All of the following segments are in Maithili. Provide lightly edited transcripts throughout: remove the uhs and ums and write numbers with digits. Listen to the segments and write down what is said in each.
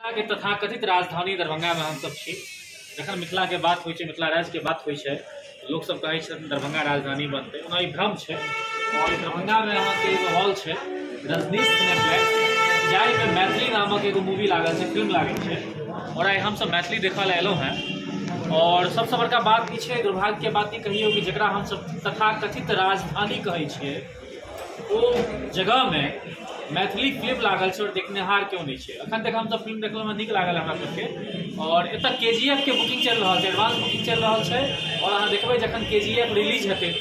मिथिला के तथाकथित राजधानी दरभंगा में हम सब छी। जखन मिथिला के बात होइ छै, मिथिला राज्य के बात होइ छै, लोक सब कहै छथिन दरभंगा राजधानी बनतै। ओना ई भ्रम छै। और दरभंगा में अहाँके एगो हॉल छै रजनीश सिनेप्लेक्स, जाहिमे मैथिली नामक एगो मूवी लागल छै, फिल्म लागल छै। और आइ हमसब मैथिली देखऽ लए एलहुँ हेँ। और सबसँ बड़का बात ई छै, दुर्भाग्यके बात ई कहियौ कि जकरा हमसब तथाकथित राजधानी कहै छियै, ओ जगहमे मैथिली फिल्म लागल छै और देखनिहार केओ नहि छै। अखन तक हमसब फिल्म देखलहुँ, नीक लागल हमरा सबके। और एतऽ KGF के बुकिंग चलि रहल छै, एडवांस बुकिंग चलि रहल छै। और अहाँ देखबै जखन KGF release हेतै,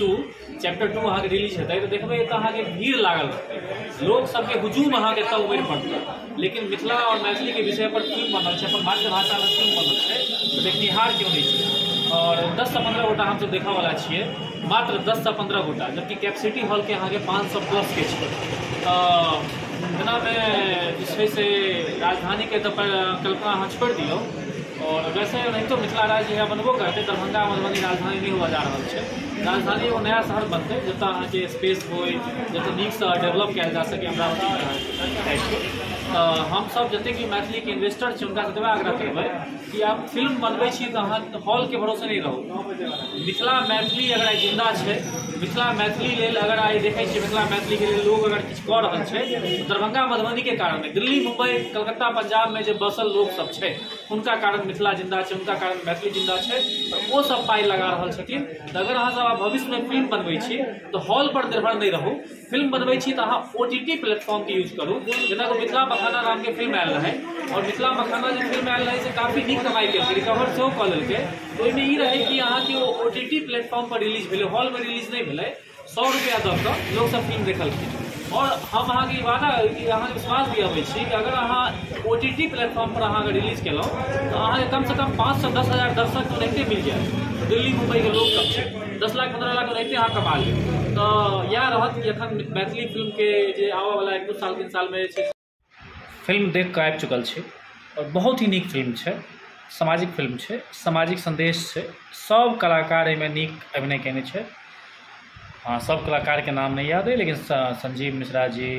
चैप्टर 2 अहाँके रिलीज हेतै, तऽ देखबै एतऽ अहाँके भीड़ लागल रहतै, लोक सबके हुजूम अहाँके एतऽ उमड़ि पड़तै। लेकिन मिथिला और मैथिलीके विषय पर फिल्म बनल छै, अपन मातृभाषामे फिल्म बनल छै, तऽ देखनिहार केओ नहि छै। और 10 से 15 गोटा हमसब देखऽवला छियै, मात्र 10 से 15 गोटा, जबकि कैपेसिटी हॉलके अहाँके 500 प्लस के छै। तऽ एनामे जे छै से राजधानीके तऽ कल्पना अहाँ छोड़ि दियौ। और वैसे एनाहितो मिथिला राज्य यहाँ बनबो करतै, दरभंगा मधुबनी राजधानी नहि हुआ जा रहल छै। राजधानी एगो नया शहर बनतै जतऽ अहाँके स्पेस होइ, जतऽ नीकसँ डेवलप कयल जा सकै अमरावती टाइपके। तऽ हमसब जतेक भी मैथिलीके इन्वेस्टर छी, हुनका एतबे आग्रह करबै कि आब फिल्म बनबै छी तऽ अहाँ हॉलके भरोसे नहि रहू। मिथिला मैथिली अगर आइ जिन्दा छै, मिथिला मैथिली लेल अगर आइ देखै छियै, मिथिला मैथिलीके लेल लोग अगर किछु कऽ रहल छै, तऽ दरभंगा मधुबनीके कारण नहि, दिल्ली मुम्बई कलकत्ता पंजाबमे जे बसल लोकसब छै हुनका कारण मिथिला जिन्दा छै, हुनका कारण मैथिली जिन्दा छै। ओ सब पाइ लगा रहल छथिन। तऽ अगर अहाँ सब भविष्यमे फिल्म बनबै छी तऽ हॉल पर निर्भर नहि रहू। फिल्म बनबै छी तऽ अहाँ OTT प्लेटफॉर्मके यूज करू। जेना मिथिला मखाना नामके फिल्म आयल रहै, और मिथिला मखाना जे फिल्म आयल रहै से काफी नीक कमाइ केलकै, रिकवर सेहो कऽ लेलकै। तऽ ओहिमे ई रहै कि अहाँके ओ OTT platform पर रिलीज भेलै, हॉलमे रिलीज नहि भेलै। 100 रुपैआ दऽ कऽ लोकसब फिल्म देखलखिन। और हम अहाँके ई वादा, अहाँके विश्वास दिअबै छी कि अगर अहाँ OTT platform पर अहाँ अगर रिलीज केलहुँ तऽ अहाँके कमसँ कम 5 से 10 हजार दर्शक ओनाहिते मिल जायत। दिल्ली मुम्बईके लोकसब छै, 10 लाख 15 लाख ओनाहिते अहाँ कमा लेब। तऽ इएह रहत कि एखन मैथिली फिल्मके जे आबऽवला 1-2 साल 3 सालमे जे छै फिल्म देख कऽ आबि चुकल छी। और बहुत ही नीक फिल्म छै, सामाजिक फिल्म छै, सामाजिक सन्देश छै। सब कलाकार एहिमे नीक अभिनय कयने छै। हाँ, सब कलाकारके नाम नहि याद अइ, लेकिन संजीव मिश्रा जी,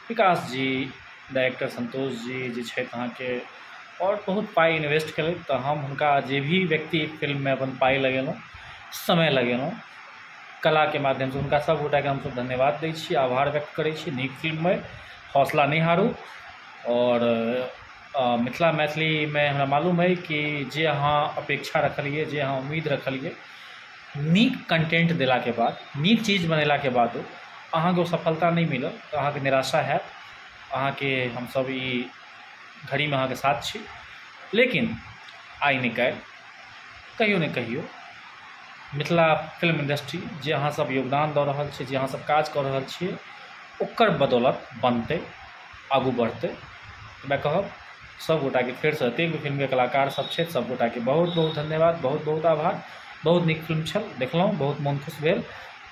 विकास जी, डायरेक्टर संतोष जी जे छथि अहाँके, और बहुत पाइ इन्वेस्ट केलथि। तऽ हम हुनका जे भी व्यक्ति फिल्ममे अपन पाइ लगेलहुँ, समय लगेलहुँ कलाके माध्यमसँ, हुनका सब गोटाके हमसब धन्यवाद दै छी, आभार व्यक्त करै छी। नीक फिल्म अइ, हौसला नहि हारू। और मिथिला मैथिलीमे हमरा मालूम अइ कि जे अहाँ अपेक्षा रखलियै, जे अहाँ उम्मीद रखलियै, नीक कंटेंट देलाके बाद, नीक चीज बनेलाके बादो अहाँके ओ सफलता नहि मिलल तऽ अहाँके निराशा हैत। अहाँके हमसब ई घड़ीमे अहाँके साथ छी, लेकिन आइ नहि काल्हि कहियो ने कहियो मिथिला फिल्म इंडस्ट्री जे अहाँ सब योगदान दऽ रहल छी, जे अहाँ सब काज कऽ रहल छियै, ओकर बदौलत बनतै, आगू बढ़तै। मैं कहब सब गोटाके फेरसँ, जतेक भी फिल्मके कलाकार सब छथि, सब गोटाके बहुत बहुत धन्यवाद, बहुत बहुत आभार। बहुत नीक फिल्म छल, देखलहुँ, बहुत मोन खुश भेल।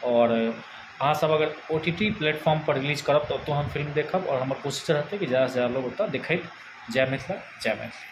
और अहाँ सब अगर OTT platform पर रिलीज करब तऽ ओतौ हम फिल्म देखब। और हमर कोशिश रहतै कि ज़्यादासँ ज़्यादा लोग ओतऽ देखैत। जय मिथिला, जय मैथिली।